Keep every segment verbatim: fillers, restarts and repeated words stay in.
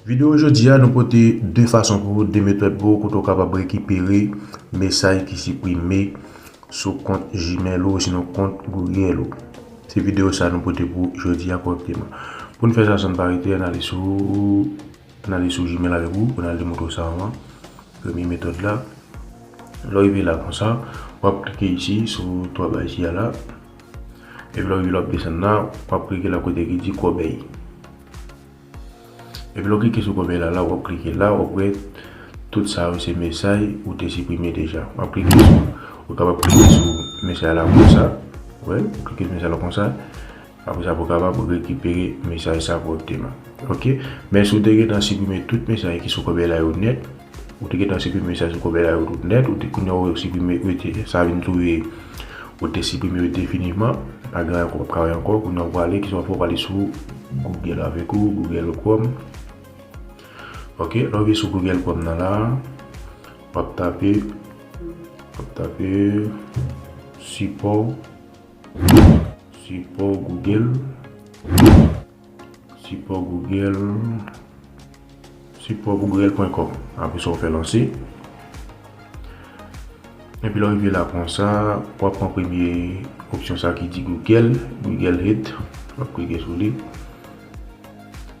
Videyo jodi a, nou pote de fason pou ou, de metòd pou ou, kote ou kapab rekipere mesaj ki siprime sou kont Gmail ou, osinon kont Google ou. Se videyo sa nou pote pou ou jodi a kòrèkteman. Pou n fè sa san n pa rete, ann ale sou, ann ale sou Gmail avèk ou, pou n al demontre w sa anvan. Premye metòd la. Lè w rive la konsa, w ap klike isi, sou twa ba isi a la. Epi lè w rive la, w ap desann la, w ap klike la kote ki di kòbèy. Epi lè w klike sou kòbèy la, la, w ap klike la, w ap wè tout sa yo se mesaj ou te siprime deja. W ap klike sou, ou kapab klike sou mesaj la konsa. Wè, ou klike sou mesaj la konsa. Apre sa, pou w kapab rekipere mesaj sa kòrèkteman. Oke? Men si w te gentan siprime tout mesaj ki sou kòbèy la yo nèt, ou te gentan siprime mesaj sou kòbèy la yo tout nèt, ou te, kounye a ou siprime, ou te, sa vin touye, ou te siprime yo definitivman, pa gen anyen ankò, w ap ka wè ankò, kounye a w prale, kisa w ap fè, w prale sou Google avèk ou, Google Chrome. Oke, lè w rive sou Google Chrome nan la, w ap tape, w ap tape sipò, sipò Google, sipò Google, sipò google pwen kòm. Apre sa, w fè lanse. Epi lè w rive la konsa, w ap pran premye opsyon sa ki di Google, Google Hit. W ap klike sou li.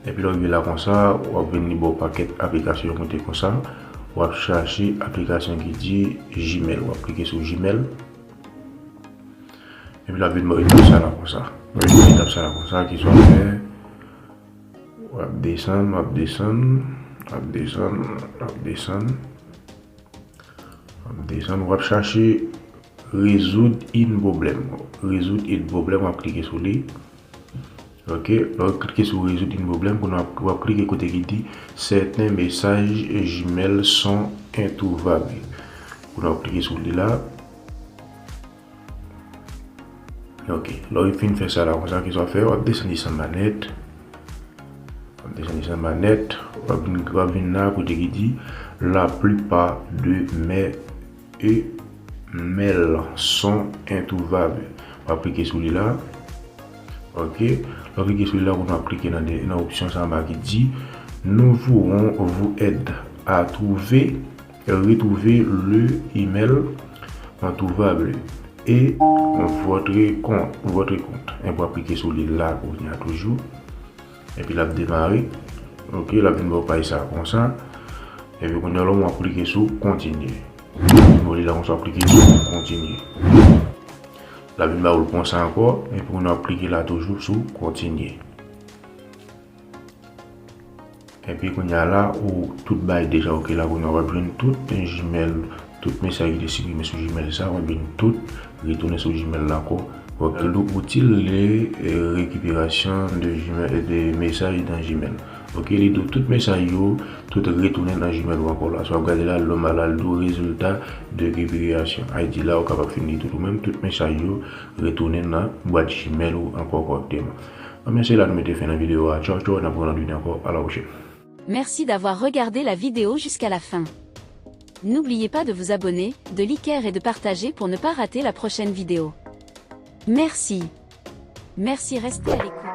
Epi lè w rive la konsa, w ap vin li ba w pakèt aplikasyon yo monte konsa. W ap chache aplikasyon ki di Gmail. W ap klike sou Gmail. Epi l ap vin ba w etap sa la konsa. W ap vin etap sa la konsa, kisa w ap fè? W ap desann, w ap desann, w ap desann, w ap desann. W ap desann, w ap chache rezoud in pwoblèm. Rezoud in pwoblèm, w ap klike sou li. Oke, lè w klike sou rezoud in pwoblèm, kounye a w ap, w ap klike kote ki di certains messages Gmail sont introuvables. Kounye a w ap klike sou li la. Oke, lè w fin fè sa la konsa, kisa w ap fè? W ap desann li anba nèt. W ap desann li anba nèt. W ap vin, w ap vin la kote ki di la plupart de mes emails sont introuvables. W ap klike sou li la. Oke, lè w klike sou li la, kounye a w ap klike nan, nan opsyon sa anba ki di nous voulons vous aider à trouver retrouver le email introuvable et votre compte, votre compte. Epi w ap klike sou li la kounye a toujou. Epi l ap demare. Oke, l ap vin ba w paj sa konsa. Epi kounye a la, w ap klike sou kontinye. Bon, li la konsa, w ap klike sou kontinye. L ap vin ba w l konsa ankò. Epi kounye a w ap klike la toujou sou kontinye. Epi kounye a la, ou tout bagay deja oke la, kounye a w ap jwenn tout Gmail, tout mesaj ki te siprime sou Gmail sa, w ap jwenn tout retounen sou Gmail la ankò. Oke, l di w utile les, euh, récupérations de Gmail, de messages dans Gmail. Oke, li di w tout mesaj yo, tout retounen nan Gmail ou ankò la. Si w ap gade la, l anba la, l di w résultat de récupération. Sa vle di la, ou kapab fin li tout ou menm, tout mesaj yo retounen nan bwat Gmail ou ankò kòrèkteman. Anben, se la nou mete fen nan videyo a. Tchaw, tchaw, n ap rankontre ankò. A la pwochèn. Merci d'avoir regardé la vidéo jusqu'à la fin. N'oubliez pas de vous abonner, de liker et de partager pour ne pas rater la prochaine vidéo. Merci. Merci, restez à l'écoute.